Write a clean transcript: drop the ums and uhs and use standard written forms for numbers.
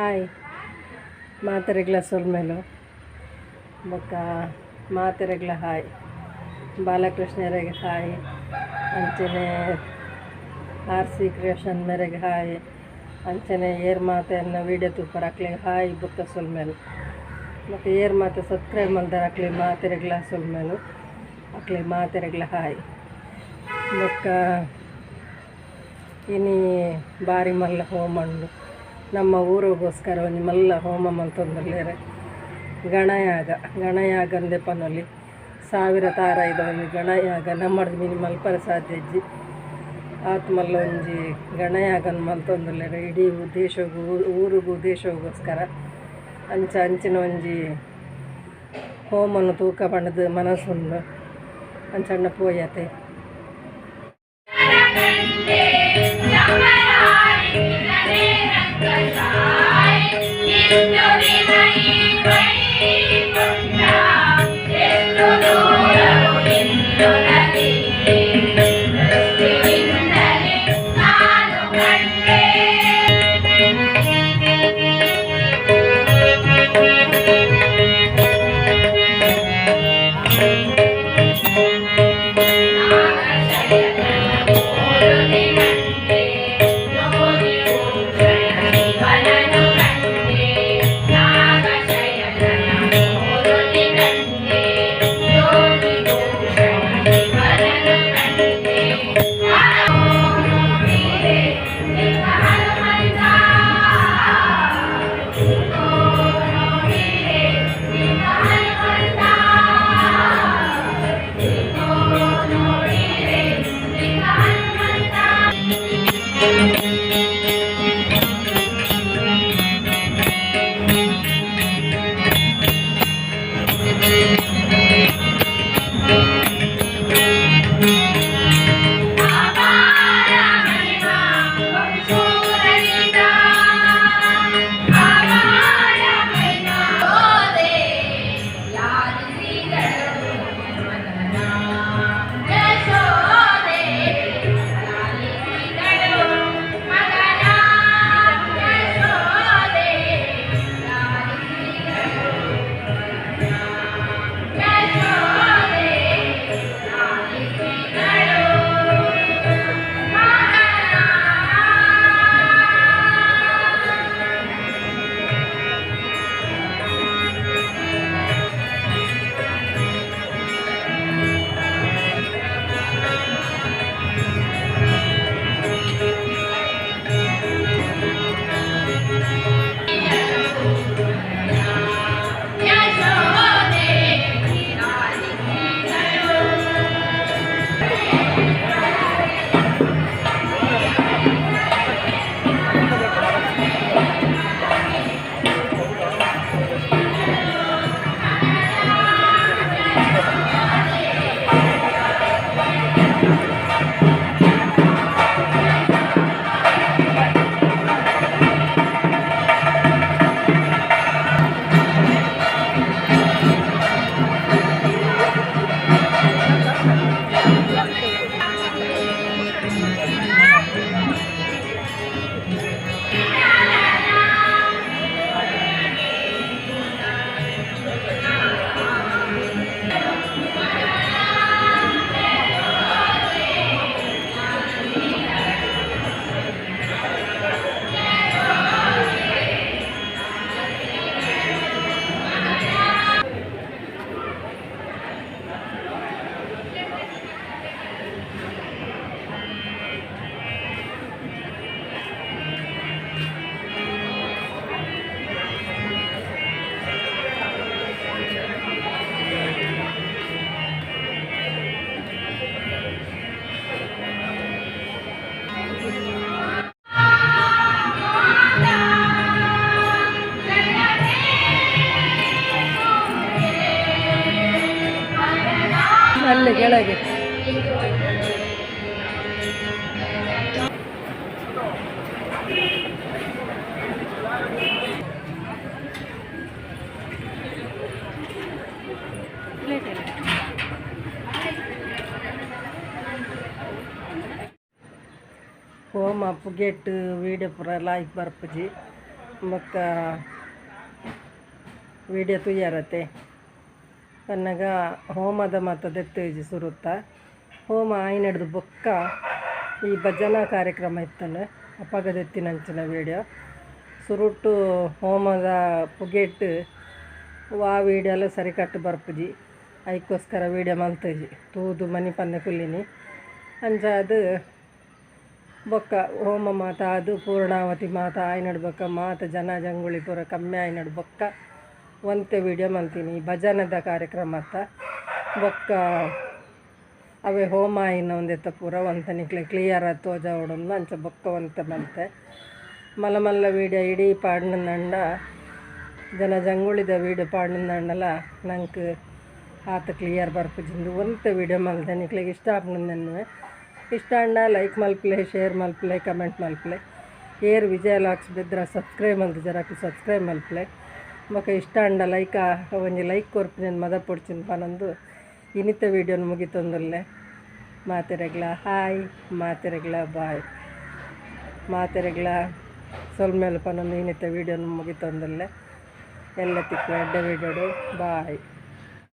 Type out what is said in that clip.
Hi ಮಾತೆರೆಗ್ಲ ಸೊಲ್ಮೆಲು ಬೊಕ್ಕ ಮಾತೆರೆಗ್ಲ hi ಬಾಲಕೃಷ್ಣರಿಗೆ hi ಅಂಚನೆ ಆರ್ ಸಿ ಕ್ರಿಯೇಷನ್ ಮೇರೆಗೆ ಹಾಯ್ ಅಂಚನೆ ಏರ್ ಮಾತೆಯನ್ನ ವೀಡಿಯೋ ತೂಪರ್ ಅಕ್ಲೆಗ್ ಹಾಯ್ ಬೊಕ್ಕ ಸೊಲ್ಮೆಲು ಬೊಕ್ಕ ಏರ್ ಮಾತೆ ಸಬ್ಸ್ಕ್ರೈಬ್ ಮಲ್ದಾರ್ ಅಕ್ಲೆ ಮಾತೆರೆಗ್ಲ ಸೊಲ್ಮೆಲು ಅಕ್ಲೆ ಮಾತೆರೆಗ್ಲ ಹಾಯ್ ಬೊಕ್ಕ ಇನಿ ಬಾರಿ ಮಲ್ಲ ಹೋಮ ಉಂಡು ನಮ್ಮ ಊರುಗೋಸ್ಕರ ಒಂಜಿ ಮಲ್ಲ ಹೋಮ ಮಲ್ತೊಂದುಲ್ಲೆರ್ ಗಣಯಾಗ ಗಣಯಾಗ ಅಂದೆ ಪನೊಲಿ ಸಾವಿರ ತಾರಾಯಿದ ಒಂಜಿ ಗಣಯಾಗ ನಮ್ಮಡ್ದ್ ಮಿನಿ ಮಲ್ಪರೆ ಸಾಧ್ಯ ಇಜ್ಜಿ. ಆತ್ ಮಲ್ಲ ಒಂಜಿ ಗಣಯಾಗನ್ ಮಲ್ತೊಂದುಲ್ಲೆರ್ ಇಡೀ ದೇಶೊಗು ಊರುಗು ದೇಶೊಗೋಸ್ಕರ ಅಂಚ ಅಂಚಿನ ಒಂಜಿ ಹೋಮನ್ ತೂಕ ಪಂಡ್ದ್ ಮನಸುಂಡು ಅಂಚಂಡ ಪೋಯತೆ. ಅಲ್ಲಿ ಕೆಳಗೆ. ಹೋಮ ಪುಗೆಟ್ ವೀಡಿಯೋ ಪೂರ ಲಾಯ್ಕ್ ಬರ್ಪುಜಿ. ಬೊಕ್ಕ ವೀಡಿಯೊ ತೂಯರತೆ. ಪನ್ನಗ ಹೋಮದ ಮಾತ ದೆತ್ತಿಜಿ ಸುರುತ. ಹೋಮ ಆಯಿನೆಡ್ದ್ ಬೊಕ್ಕ ಈ ಭಜನಾ ಕಾರ್ಯಕ್ರಮ ಇತ್ತ್ಂಡ್ ಅಪಗ ದೆತ್ತಿನಂಚಿನ ವೀಡಿಯೊ. ಸುರುಟು ಹೋಮದ ಪುಗೆಟ್ ವಾ ವೀಡಿಯೋಲ ಸರಿಕಟ್ಟ್ ಬರ್ಪುಜಿ. ಐಕೋಸ್ಕರ ವೀಡಿಯೋ ಮಲ್ತಿಜಿ ತೂದು ಮನಿಪಂದೆ ಕುಲ್ಲಿನಿ. ಅಂಚಾದ್ ಬೊಕ್ಕ ಹೋಮ ಮಾತ ಆದ್ ಪೂರ್ಣಾಹುತಿ ಮಾತ ಆಯಿನೆಡ್ದ್ ಬೊಕ್ಕ ಮಾತ ಜನ ಜಂಗುಳಿ ಪೂರ ಕಮ್ಮಿ ಆಯಿನೆಡ್ದ್ ಬೊಕ್ಕ ಒಂತೆ ವೀಡಿಯೋ ಮಲ್ತಿನಿ ಭಜನೆದ ಕಾರ್ಯಕ್ರಮತ್ತ. ಬೊಕ್ಕ ಅವೆ ಹೋಮ ಆಯಿನ ಉಂದೆತ ಪೂರ ಒಂತೆ ನಿಕ್ಲೆಗ್ ಕ್ಲಿಯರ್ ಆದ್ ತೋಜಾವೊಡುಂದು ಅಂಚ ಬೊಕ್ಕ ಒಂತೆ ಮಲ್ತೆ. ಮಲ್ಲ ಮಲ್ಲ ವೀಡಿಯೋ ಇಡೀ ಪಾಡ್ಂಡ ಜನ ಜಂಗುಳಿದ ವೀಡಿಯೋ ಪಾಡ್ಂಡಲ ನಂಕ್ ಆತ್ ಕ್ಲಿಯರ್ ಬರ್ಪುಜಿಂದ್ ಒಂತೆ ವೀಡಿಯೋ ಮಲ್ತೆ ನಿಕ್ಲೆಗ್ ಇಷ್ಟ ಆಪುಂಡು ಎನ್ನುವೆ. ಇಷ್ಟ ಆಂಡ ಲೈಕ್ ಮಲ್ಪುಲೆ, ಶೇರ್ ಮಲ್ಪುಲೆ, ಕಮೆಂಟ್ ಮಲ್ಪುಲೆ. ಏರ್ ವಿಜಯ ಲಾಕ್ಸ್ ಬೆದ್ರ ಸಬ್ಸ್ಕ್ರೈಬ್ ಮಲ್ತಿಜೆರ್ ಅಕುಲು ಸಬ್ಸ್ಕ್ರೈಬ್ ಮಲ್ಪುಲೆ. ಬೊಕ ಇಷ್ಟ ಆಂಡ ಲೈಕ್ ಒಂಜಿ ಲೈಕ್ ಕೊರ್ಪಿನೆನ್ ಮದಪೊಡ್ಚಿಂದ್ ಪನೊಂದು ಇನಿತ ವೀಡಿಯೋನ್ ಮುಗಿತೊಂದುಲ್ಲೆ. ಮಾತೆರೆಗ್ಲ ಹಾಯ್, ಮಾತೆರೆಗ್ಲ ಬಾಯ್, ಮಾತೆರೆಗ್ಲ ಸೊಲ್ಮೆಲು ಪನೊಂದು ಇನಿತ ವೀಡಿಯೋನ್ ಮುಗಿತೊಂದುಲ್ಲೆ. ಎಲ್ಲ ತಿಕ್ಕುವ ಎಡ್ಡೆ ವೀಡಿಯೋಡು. ಬಾಯ್.